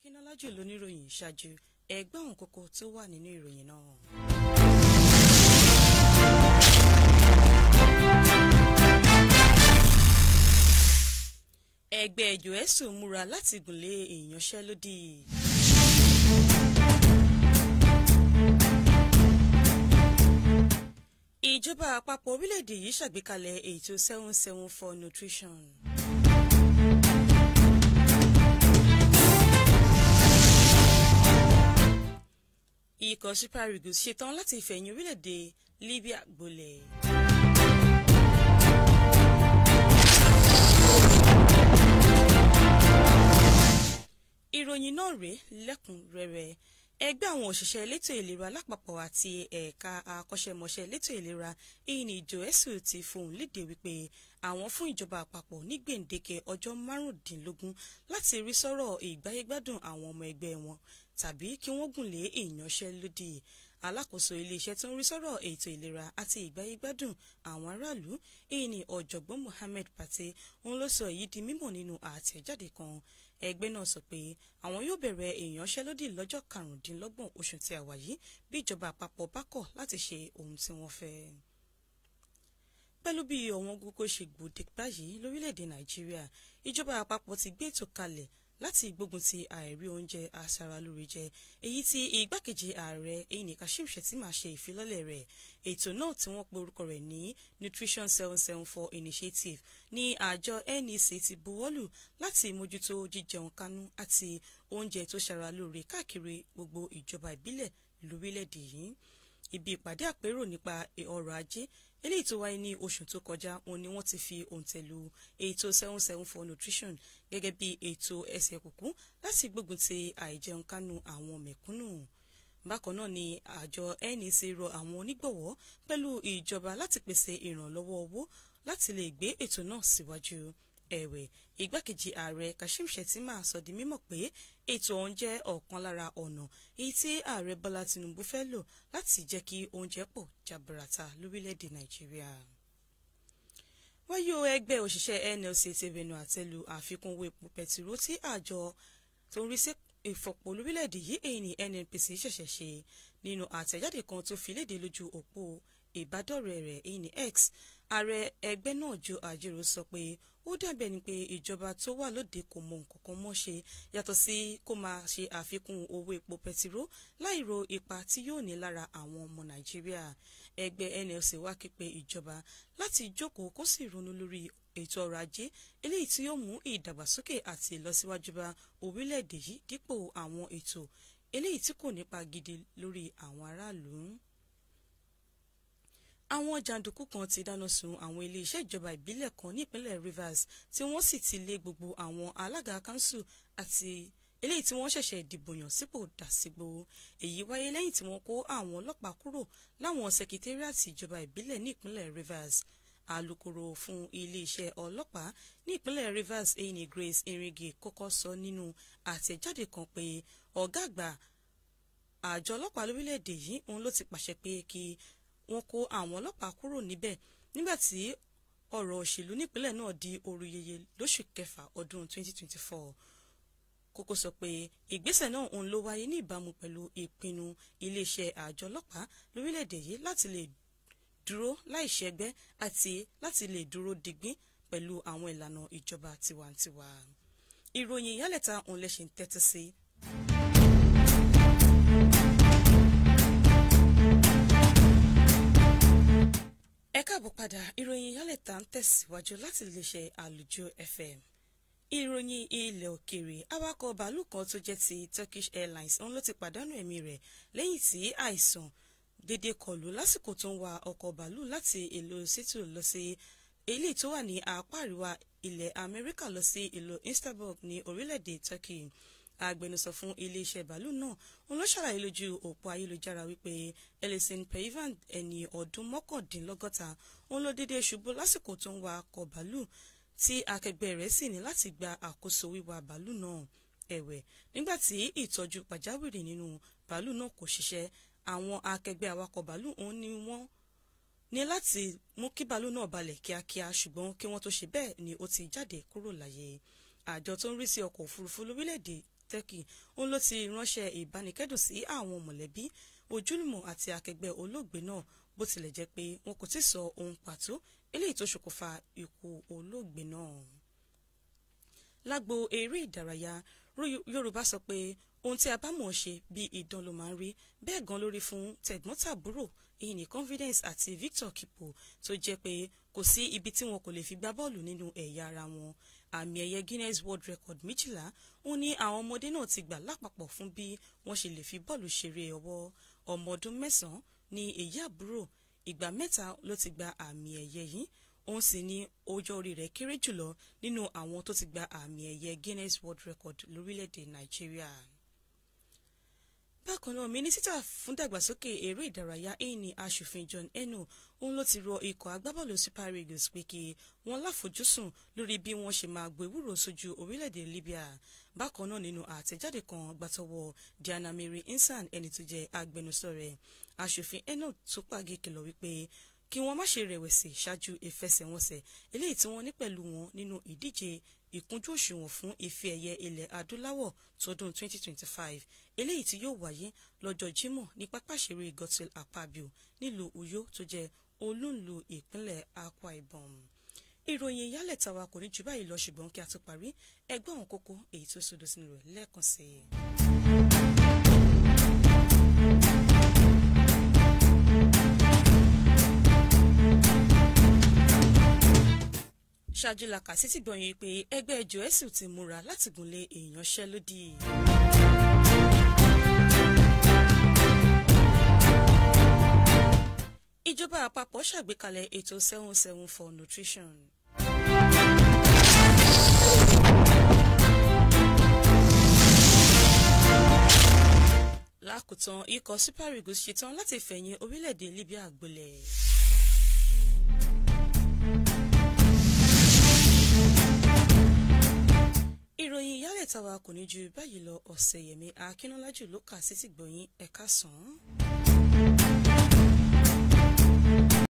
Akínọ́lájú lóníròyìn ṣáájú ẹgbẹ́ àwọn kókó tó wà nínú ìròyìn náà. Ẹgbẹ́ JOESU múra láti gùnlé ìyanṣẹ́lódì. Ìjọba àpapọ̀ orílẹ̀-èdè yìí ṣàgbékalẹ̀ ètò 774 nutrition. Ikọ̀ Super Eagles ṣetán láti fẹ̀yìn orílẹ̀-èdè Libya gbolẹ̀. Ìròyìn náà rèé lẹ́kùnrẹ́rẹ́. Ẹgbẹ́ àwọn òṣìṣẹ́ elétò ìlera lápapọ̀ àti ẹ̀ka akọ́ṣẹ́mọṣẹ́ elétò ìlera ìní JOESU ti fohùn lédè wípé àwọn fún ìjọba àpapọ̀ ní gbèǹdéke ọjọ́ 15 láti rí sọ́rọ̀ ìgbáyégbádùn àwọn ọmọ ẹgbẹ́ wọn tàbí kí wọ́n gùnlé ìyanṣẹ́lódì. Alákòóso iléeṣẹ́ tó ń rí sọ́rọ̀ ètò ìlera àti ìgbáyégbádùn àwọn aráàlú ìní ọ̀jọ̀gbọ́n Mohammed Pate òun ló sọ èyí di mímọ̀ nínú àtẹ̀jáde kan. Ẹgbẹ́ náà sọ pé àwọn yóò bẹ̀rẹ̀ ìyanṣẹ́lódì lọ́jọ́ 25 oṣù tí a wà yìí bí ìjọba àpapọ̀ bá kọ̀ láti ṣe ohun tí wọ́n fẹ́. Pẹ̀lú bí ọ̀wọ́n gógó ṣe gbòde báyìí lórílẹ̀‐èdè Nàìjíríà, ìjọba àpapọ̀ ti gbé ètò kalẹ̀ láti gbógun ti àìrí oúnjẹ aṣaralóore jẹ, èyí tí igbákejì ààrẹ eyín Kashim Shettima ṣe ìfilọ́lẹ̀ rẹ̀. Ètò náà tí wọ́n pe orúkọ rẹ̀ ní Nutrition 774 Initiative ní àjọ NEC ti buwọ́lù láti mójútó jíjẹun kánú àti oúnjẹ tó ṣaralóore káàkiri gbogbo ìjọba ìbílẹ̀ lórílẹ̀‐èdè yìí. Ibi ìpàdé àpérò nípa ọrọ̀ ajé eléyìí tó wáyé ní oṣù tó kọjá òun ni wọ́n ti fi òǹtẹ̀ lu ètò 774 nutrition gẹ́gẹ́ bí ètò ẹsẹ̀ kùkú láti gbógun ti àìjẹun kánú àwọn mẹ̀kúnnù. Bákan náà ni àjọ NEC rọ àwọn onígbọ̀wọ́ pẹ̀lú ìjọba láti pèsè ìrànlọ́wọ́ owó láti lè gbé ètò náà síwájú. Ẹ̀wẹ̀, igbákejì ààrẹ Kashim Shettima sọ di mímọ̀ pé ètò ọ̀hún jẹ́ ọ̀kan lára ọ̀nà èyí tí ààrẹ Bọ́lá Tinubu fẹ́ lò láti jẹ́ kí oúnjẹ pọ̀ jaburata lórílẹ̀‐èdè Nàìjíríà. Wáyé ẹgbẹ́ òṣìṣẹ́ NLC ti bẹnu àtẹ́lu àfikún owó epo pẹtiró tí àjọ tó ń rí sí ìfọ̀pọ̀ lórílẹ̀‐èdè yìí èyí ní NNPC ṣẹ̀ṣẹ̀ ṣe. Nínú àtẹ̀jáde kan tó fi léde lójú òpó ìbádọ́rẹ̀ẹ́ rẹ̀ èyí ní X, ààrẹ ẹgbẹ́ náà Joe Ajaero sọ pé ó dàbí ẹni pé ìjọba tó wà lóde kò mọ nǹkan kan mọ́ ṣe yàtọ̀ sí kó máa ṣe àfikún owó epo pẹtiró láì ro ipa tí yóò ní lára àwọn ọmọ Nàìjíríà. Ẹgbẹ́ NLC wá ké pe ìjọba láti jókòó kó sì ronú lórí ètò ọrọ̀ ajé eléyìí tí yóò mú ìdàgbàsókè àti ìlọsíwájú bá orílẹ̀-èdè yìí dípò àwọn ètò eléyìí tí kò nípa gidi lórí àwọn aráàlú. Àwọn jàǹdùkú kan ti dáná sun àwọn iléeṣẹ́ ìjọba ìbílẹ̀ kan nípínlẹ̀ Rivers tí wọ́n sì ti lé gbogbo àwọn alága kánsù àti eléyìí tí wọ́n ṣẹ̀ṣẹ̀ dìbò yàn sípò dà sígbó. Èyí wáyé lẹ́yìn tí wọ́n kó àwọn ọlọ́pàá kúrò láwọn sẹkítẹ́rìàtì ìjọba ìbílẹ̀ nípínlẹ̀ Rivers. Alukoro fún iléeṣẹ́ ọlọ́pàá nípínlẹ̀ Rivers eyín Grace Iringe kọ́kọ́ sọ nínú àtẹ̀jáde kan pé ọ̀gá àgbà àjọ ọlọ́pàá lórílẹ̀‐èdè yìí òun ló ti pàṣẹ pé kí wọ́n kó àwọn ọlọ́pàá kúrò níbẹ̀ nígbà tí ọ̀rọ̀ òṣèlú nípínlẹ̀ náà di oruyeye lóṣù kẹfà ọdún 2024. Kókó sọ pé ìgbésẹ̀ náà òun ló wáyé ní ìbámu pẹ̀lú ìpinnu iléeṣẹ́ àjọ ọlọ́pàá lórílẹ̀‐èdè yìí láti lè dúró láìṣẹ̀gbẹ́ àti láti lè dúró digbín pẹ̀lú àwọn ìlànà ìjọba tiwantiwa. Ìròyìn ìyálẹ̀ta òun lè ṣe ń tẹ́tí sí. Ẹ káàbọ̀ padà, ìròyìn ìyálẹ̀ta ń tẹ̀síwájú láti iléeṣẹ́ Àlùjọ FM. Ìròyìn ilẹ̀ òkèèrè, awakọ̀ bàálù kan tó jẹ́ ti Turkish Airlines òun ló ti pàdánù ẹ̀mí rẹ̀ lẹ́yìn tí àìsàn dédé kọlù lásìkò tó ń wa ọkọ̀ bàálù láti ìlú Seattle lọ sí ilé tó wà ní apá àríwá ilẹ̀ Amẹ́ríkà lọ sí ìlú Istanbul ní orílẹ̀-èdè Turkey. Agbẹnusọ fún iléeṣẹ́ bàálù náà òun ló ṣàlàyé lójú òpó ayélujára wípé Ellison Peivan ẹni ọdún 59 òun ló dédé ṣubú lásìkò tó ń wa ọkọ̀ bàálù tí akẹgbẹ́ rẹ̀ sì ní láti gba àkóso wíwa bàálù náà. Ẹ̀wẹ̀, nígbà tí ìtọ́jú pàjáwìrì nínú bàálù náà kò ṣiṣẹ́, àwọn akẹgbẹ́ awakọ̀ bàálù òun ni wọ́n ní láti mú kí bàálù náà balẹ̀ kíákíá, ṣùgbọ́n kí wọ́n tó ṣe bẹ́ẹ̀ ni ó ti jáde kúrò láyé. Àjọ tó ń rí sí ọkọ̀ òfurufú lórílẹ̀‐èdè Turkey òun ló ti ránṣẹ́ ìbánikẹ́dùn sí àwọn mọ̀lẹ́bí, ojúlùmọ̀ àti akẹgbẹ́ olóògbé náà, bó tilẹ̀ jẹ́ pé wọn kò tí sọ ohun pàtó eléyìí tó ṣokùnfà ikú olóògbé náà. Lágbo eré ìdárayá, Yorùbá sọ pé ohun tí a bá mọ̀ ṣe bí idán ló máa ń rí, bẹ́ẹ̀ gan lórí fún tẹ̀gbọ́n-tàbúrò èyí ní Confidence àti Victor Kipo tó jẹ́ pé kò sí ibi tí wọn kò lè fi gbá bọ́ọ̀lù nínú ẹ̀yà ara wọn. Àmì ẹ̀yẹ Guinness World Record 12 ó ní àwọn ọmọdé náà ti gbà lápapọ̀ fún bí wọ́n ṣe lè fi bọ́ọ̀lù ṣeré ọwọ́. Ọmọ ọdún 9 ní èyí àbúrò, ìgbà 3 ló ti gba àmì ẹ̀yẹ yìí, òun sì ni ọjọ́ orí rẹ̀ kéré jùlọ nínú àwọn tó ti gba àmì ẹ̀yẹ Guinness World Record lórílẹ̀‐èdè Nàìjíríà. Bákan náà, mínísítà fún dàgbàsókè eré ìdárayá èyí aṣòfin John Eno òun ló ti rọ ikọ̀ agbábọ́ọ̀lù Super Eagles pé kí wọ́n láfojúsùn lórí bí wọ́n ṣe máa gbé ewúro sójú orílẹ̀-èdè Libya. Bákan náà, nínú àtẹ̀jáde kan gbàtọwọ́ Diana Mary Insan, ẹni tó jẹ́ agbẹnusọ rẹ̀, aṣòfin Eno tó pàgẹ́ kìlọ̀ wípé kí wọ́n má ṣe rẹ̀wẹ̀sì ṣáájú ìfẹsẹ̀wọnsẹ̀ eléyìí tí wọ́n ní pẹ̀lú wọn nínú ìdíje ìkúnjú òṣùwọ̀n fún ife ẹ̀yẹ ilẹ̀ adúláwọ̀ tọdún 2025 eléyìí tí yóò wáyé lọ́jọ́ Jímọ̀ ní pápá ìṣeré Godswill Akpabio nílùú Uyo tó jẹ́ olúùlú ìpínlẹ̀ Akwa Ibom. Ìròyìn ìyálẹ̀ tàwa kò ní jù báyìí lọ, ṣùgbọ́n kí a tó parí ẹgbẹ́ àwọn kókó èyí tó sódò sínú rẹ̀ lẹ́ẹ̀kan sí i. Ṣáájú la kà sí ti gbọ̀nyìn pé ẹgbẹ́ Joesu ti múra láti gúnlé ìyanṣẹ́lódì. Ìjọba àpapọ̀ ṣàgbékalẹ̀ ètò 7-7 for nutrition. Lákòótán, ikọ̀ Super Eagles ṣetán láti fẹ̀yìn orílẹ̀-èdè Libya gbolẹ̀. Ìròyìn ìyálẹ̀ tàwa kò ní ju báyìí lọ. Ọ̀sẹ̀yẹmí Akínọ́lájú ló kà sí ti gbọ̀yìn. Ẹ̀ka sàn án.